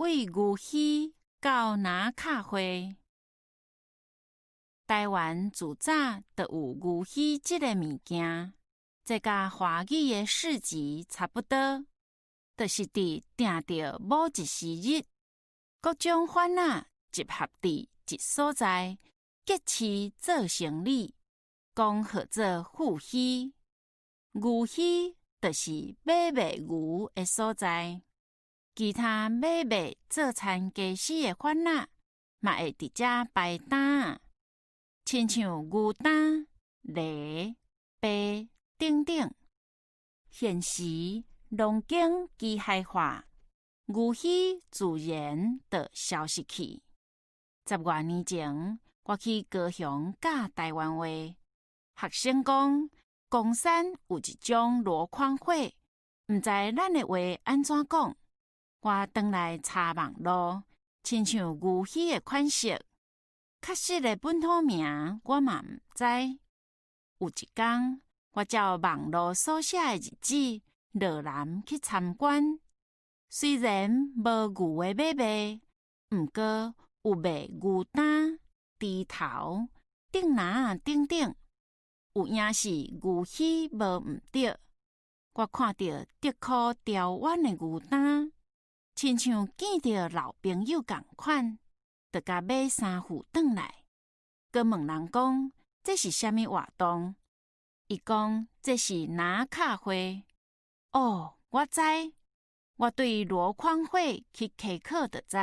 對牛墟到林跤會。台灣自早就有牛墟這个物件，這佮華語的市集差不多，就是佇定著某一時日，各種販仔集合佇一所在，結市做生理，講號做富墟。牛墟就是買賣牛的所在，其他買賣做田家私的販仔，嘛會佇遮擺擔仔，親像牛擔、犁、耙等等。現時農耕機械化，牛墟自然就消失去。十外年前，我去高雄教台灣話，學生講岡山有一種籮筐貨，毋知咱的話按怎講。我轉來查網路，親像牛墟的款式，確實的本土名我嘛毋知。有一工，我照網路所寫的日子，落南去參觀。雖然無牛的買賣，毋過有賣牛擔、豬頭、釘籃等等，有影是牛墟無毋著。我看著竹箍雕彎的牛擔，親像見著老朋友仝款，就共買三副轉來。閣問人講，這是啥物活動？伊講這是林跤會。哦，我知，我對籮筐貨去溪考就知。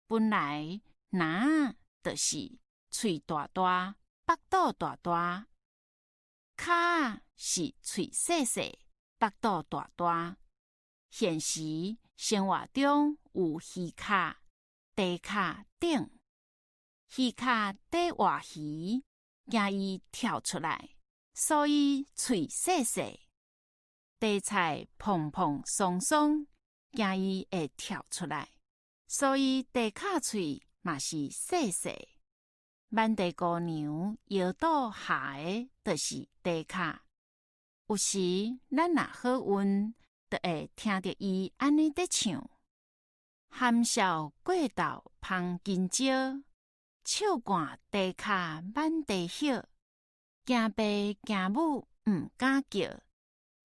本來籃仔就是喙大大、腹肚大大，跤仔是喙細細、腹肚大大。現時生活中有魚跤、地跤等，魚跤綴活魚，驚伊跳出來，所以喙細細；地菜蓬蓬鬆鬆，驚伊會跳出來，所以地跤喙嘛是細細。滿地姑娘腰肚下的就是地跤。有時咱若好運，就會聽著伊按呢佇唱：含笑過頭芳今朝，笑看地跤滿地葉。驚爸驚母毋敢叫，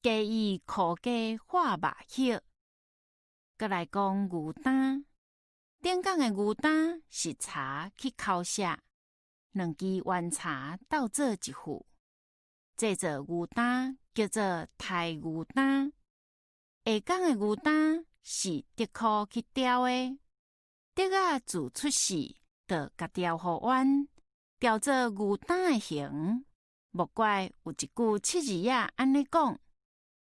加伊苦瓜化肉葉。閣來講牛擔，頂港的牛擔是柴去剾寫，兩支圓柴鬥做一副，製作牛擔叫做刣牛擔。下港的牛擔是竹箍去雕的，竹仔自出世就共雕予彎，雕做牛擔的形。莫怪有一句七字仔按呢講：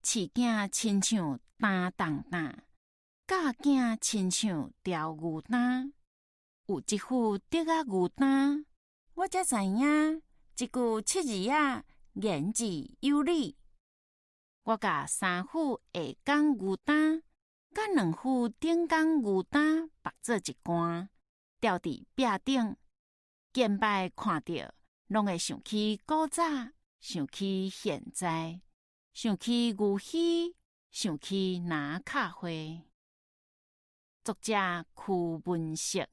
飼囝親像擔重擔，教囝親像雕牛擔。有這副竹仔牛擔，我才知影這句七字仔言之有理。我共三副下港牛擔，佮兩副頂港牛擔縛做一罐，吊佇壁頂。見擺看著，攏會想起古早，想起現在，想起牛墟，想起林跤會。作者區文色。